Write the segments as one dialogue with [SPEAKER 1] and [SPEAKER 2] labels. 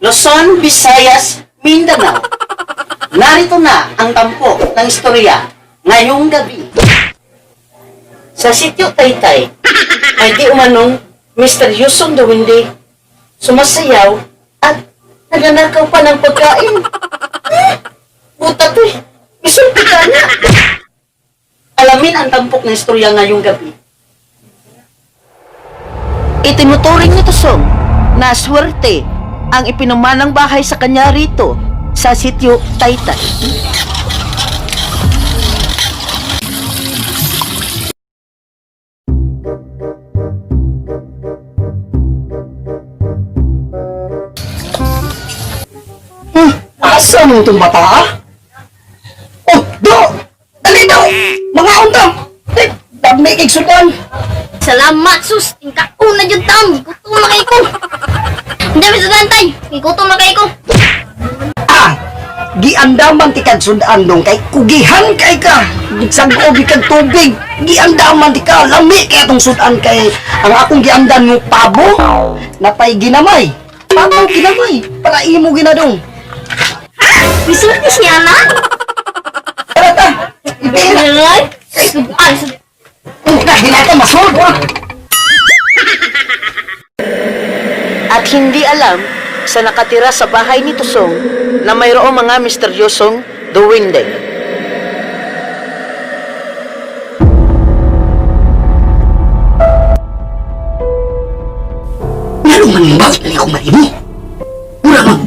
[SPEAKER 1] Luzon, Visayas, Mindanao. Narito na ang tampok ng istorya ngayong gabi. Sa sitio Taytay, may di umanong misteryosong duwende, sumasayaw at nagnanakaw pa ng pagkain. Eh, buta to eh. Misulti ka na. Alamin ang tampok ng istorya ngayong gabi. Itinuturing ni Tusong na swerte ang ipinumanang bahay sa kanya rito sa sitio Taytay.
[SPEAKER 2] Asa mo itong bata, ah? Oh, do! Dali daw! Mga unta! Eh, dami kay sudan!
[SPEAKER 3] Salamat sus, tingkauna jud tam. Gutom na kay ko. Hindi mi sudan tay. Gutom na kay ko.
[SPEAKER 2] Ah! Giandaman ti kag sudan dong kay kugihan kay ka. Gigsag-o kag tubig. Giandaman ti ka lami kay atong sudan kay ang akong giandan mo pabo napay ginamay. Pabo ginamay para imo ginadong.
[SPEAKER 3] Misulti siya na.
[SPEAKER 2] Tara ta. Ipila.
[SPEAKER 3] Ay, sudan.
[SPEAKER 2] Oh, na hinata masod. Ah.
[SPEAKER 1] At hindi alam sa nakatira sa bahay ni Tusong na mayroong mga misteryosong duwende.
[SPEAKER 2] Ngano man ba ni ako mahimo? Mura mag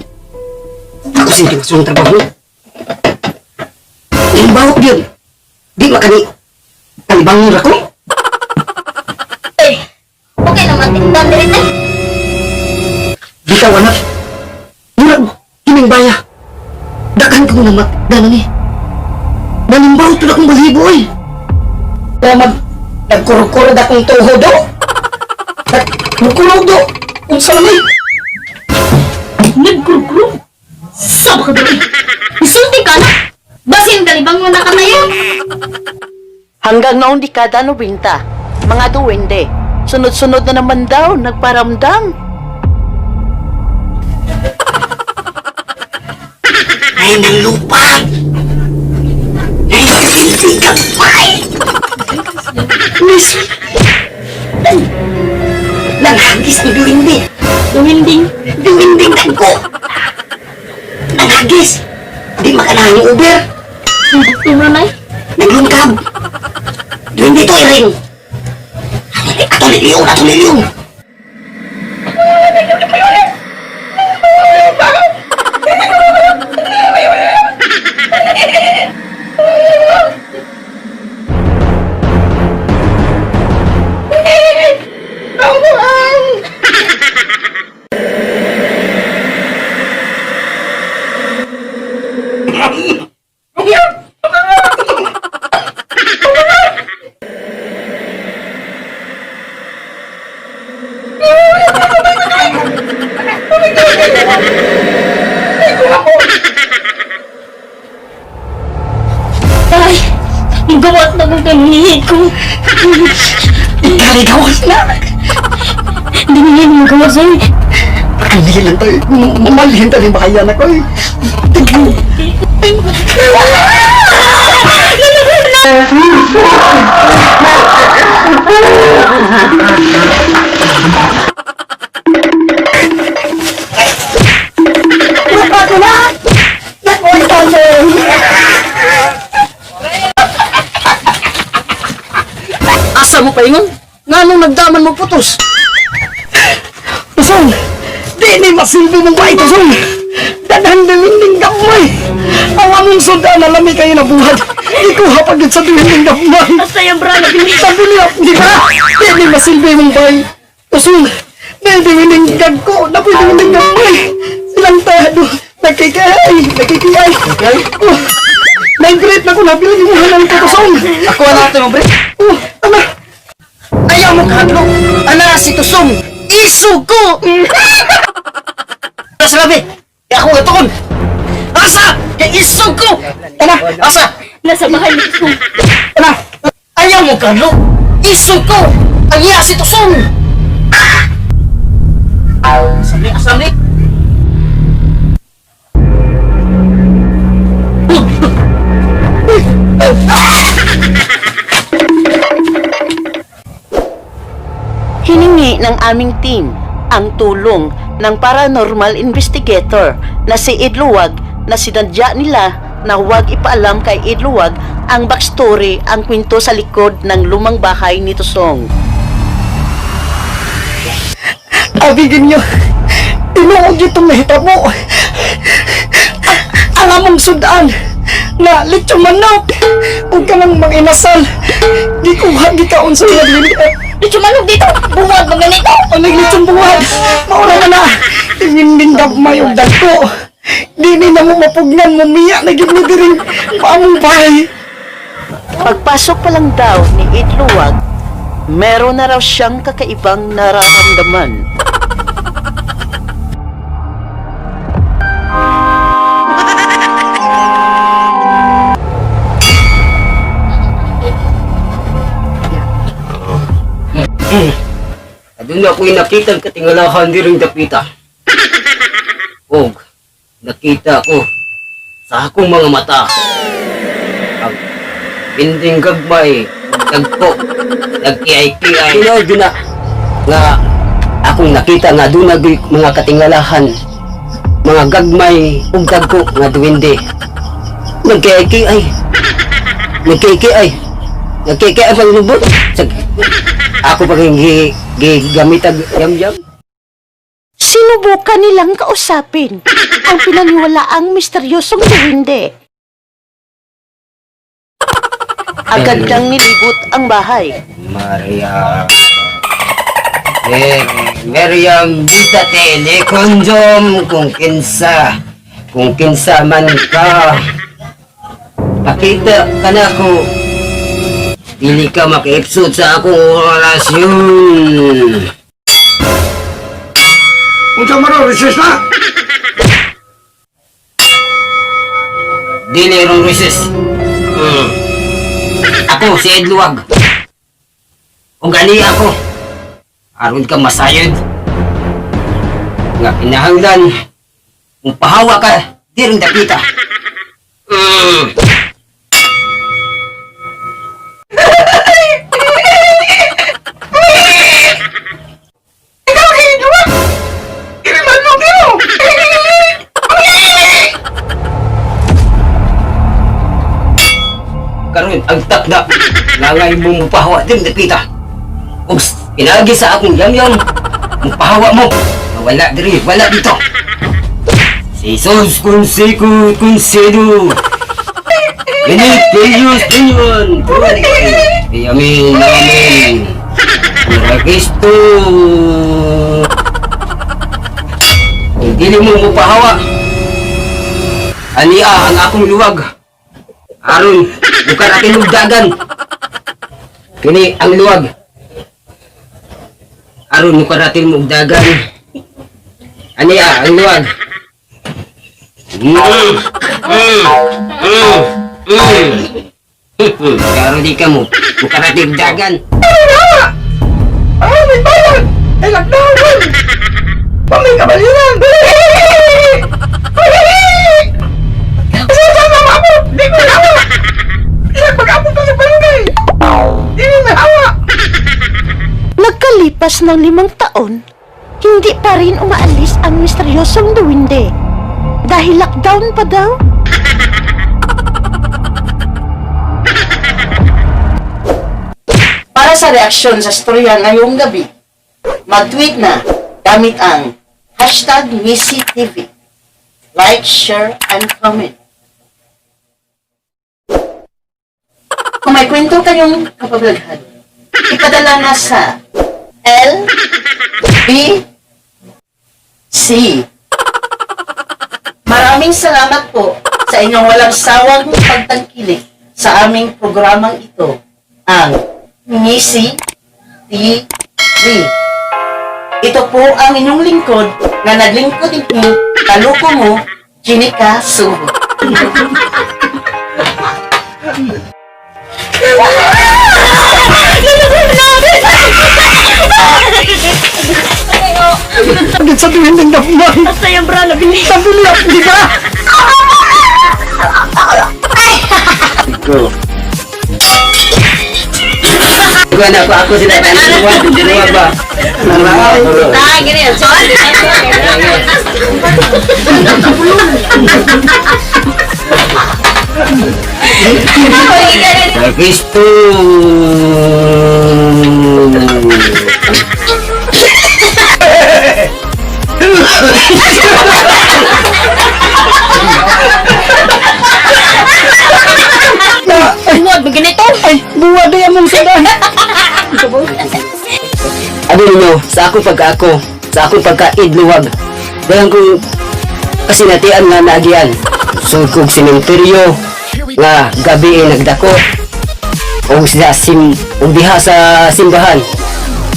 [SPEAKER 2] ako sin timasong trabaho. Nimbaw yun. Di makani kalibangon ra ko.
[SPEAKER 3] Eh, okay naman tingdan diri tay.
[SPEAKER 2] Bitaw anak. Mura kining baya. Daghan ko na matdanan ni. Nanimbaw to na akong balibo eh. Kaya mag nagkurog-kurog akong tuhod do. Nagkurog do. Unsa man eh?
[SPEAKER 3] Nagkurkurog. Saba ka diri. Misulti ka na. Basin kalibang mo na ka na yun.
[SPEAKER 1] Hanggang noong dekada 90, mga duwende, sunod-sunod na naman daw nagparamdam.
[SPEAKER 2] Ay, ng lupa! Ay, hindi ka pa! Miss! Ay, nanghagis ang duwindi!
[SPEAKER 3] Duwinding.
[SPEAKER 2] Duwinding ko! Nanghagis! Di makanahan yung Uber!
[SPEAKER 3] Gutom na nay.
[SPEAKER 2] Naglungkab! Duwindi to, Iring! Ato liliyon! Ato liliyon!
[SPEAKER 3] Ay, gawat na kong kanihi ko.
[SPEAKER 2] Ikaligawas na!
[SPEAKER 3] Hindi niya yung magawa sa'yo.
[SPEAKER 2] Pakanili lang tayo. Mamalhin tayo yung bahayan ako eh. Tignan. Napako na! Nakuha na!
[SPEAKER 1] Asa mo paingon? Nganong nagdaman mo putos?
[SPEAKER 2] Tusong! Di ni masilbi mong bait, Tusong! Dadhan duwinding gamay! Ang among sudan na lami kayo na buhat. Ikuha pag sa duwinding gamay.
[SPEAKER 3] Basta yung bra, nabili.
[SPEAKER 2] Sabi niya, di ba? Di ni masilbi mong bay. Tusong, di duwinding gagko. Napoy duwinding gamay. Silang tado. Nagkikay. Nagkikay. Oh, nag-great na ko. Nabili mo halang ko, Tusong.
[SPEAKER 1] Ako na natin mo, bre.
[SPEAKER 2] Oh, tama.
[SPEAKER 1] Ayaw mo kahadlok. Ana si Tusong. Isugo! Asa labi? Kaya ako gatuon. Asa! Kay isugo!
[SPEAKER 2] Tama.
[SPEAKER 1] Asa!
[SPEAKER 3] Nasa bahay ni Tusong.
[SPEAKER 2] Tama.
[SPEAKER 1] Ayaw mo kahadlok. Isugo! Ang iya si Tusong! Asam ni, asam ni. ng aming team ang tulong ng paranormal investigator na si Edluwag na sinadya nila na huwag ipaalam kay Edluwag ang backstory, ang kwento sa likod ng lumang bahay ni Tusong.
[SPEAKER 2] Abigin niyo, tinuod yun itong nahitabo. Ang among sudan na litso manok ug kanang mga inasal. Di ko hagi kaon sa nagliliit.
[SPEAKER 3] Litso manok dito! Buwag ba ganito?
[SPEAKER 2] O naglitsong buwag, maura na na. Tingin may og dagko. Di ni na mo mapugnan mo miya na gid ni diring paamong bahay.
[SPEAKER 1] Pagpasok pa lang daw ni Edluwag, meron na raw siyang kakaibang nararamdaman.
[SPEAKER 4] Aduna ako'y nakita ang katingalahan diring dapita. Og nakita ko sa akong mga mata ang binding gagmay nagpo nagkiay-kiay. Tinuod yun na nga akong nakita nga doon mga katingalahan, mga gagmay ug dagko nga duwende nagkiay-kiay, nagkiay-kiay, nagkiay-kiay pag lubot. Ako pag gigamitag yam-yam.
[SPEAKER 1] Sinubukan nilang kausapin ang pinaniwalaang misteryosong duwende. Agad niyang nilibot ang bahay.
[SPEAKER 4] Maria. Eh, Miriam Vita Telekonjom kung kinsa. Kung kinsa man ka. Pakita ka na ko. Dili ka makaipsod sa akong relasyon.
[SPEAKER 2] Unsa man ro recess na?
[SPEAKER 4] Dili rong recess. Ako si Edluwag. Ug ani ako. Aron ka masayod. Nga kinahanglan kung pahawa ka, di rin dapita. Karon ang takda ngangay mo mupahawa din dapita. Ug pinagi sa akong yamyam mupahawa mo. Nga wala diri, wala dito. Si Jesus kung kunsido. Ini Pilius Pinion. Amin, amin. Pura Kristo. Kung dili mo mupahawa, ania ang akong luwag. Aron, bukan atin og dagan. Kini ang luwag. Aron mukarating mo og dagan. Ania ang luwag. Karon di ka mo mukarating og dagan.
[SPEAKER 2] Ah, may bayad! Ay, lockdown! Pamay kabaliran! Sa mama mo! Di ko hawa! Isang pag-abot ko sa barangay! Di mo hawa!
[SPEAKER 1] Nagkalipas ng 5 taon, hindi pa rin umaalis ang misteryosong duwende. Dahil lockdown pa daw. Para sa reaksyon sa storya ngayong gabi, mag-tweet na gamit ang #MissyTV. Like, share, and comment. Kung may kwento kayong kapablaghan, ipadala na sa L B C. Maraming salamat po sa inyong walang sawang pagtangkilik sa aming programang ito, ang Ngisi TV. Ito po ang inyong lingkod na naglingkod ito, kaluko mo, Jinika Suho.
[SPEAKER 2] Agad sa tuwing ng gagmay!
[SPEAKER 3] Basta yung bra, nabili.
[SPEAKER 2] Nabili ako, di ba?
[SPEAKER 4] Go. Dugan ako ako sila duwa duwa ba.
[SPEAKER 3] Ah, gini. Sorry.
[SPEAKER 4] Kristo.
[SPEAKER 3] Buwag, ganito.
[SPEAKER 2] Ay, buwa di among sudan.
[SPEAKER 4] Ano ninyo, sa akong pagkaako, sa akong pagkaidluwag, dahil kong kasinatian nga naagian. So kog sementeryo nga gabi ay nagdako o sa sim o diha sa simbahan.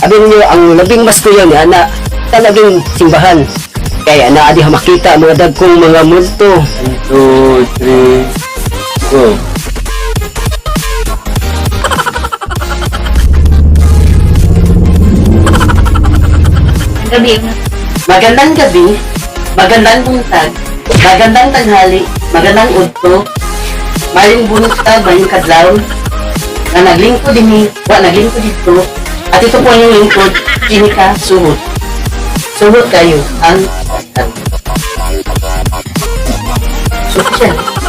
[SPEAKER 4] Abi ninyo ang labing mas kuya ni ana talagang simbahan. Kaya naa diha makita mga dagkong mga multo.
[SPEAKER 5] 1, 2, 3, go.
[SPEAKER 3] Gabi.
[SPEAKER 1] Magandang gabi, magandang buntag, magandang tanghali, magandang udto, mayong buntag, mayong kadlaw, na naglingkod dinhi, wa naglingkod dito, at ito po ang inyong lingkod, Kinika Suhot. Suhot kayo ang Suhot siya.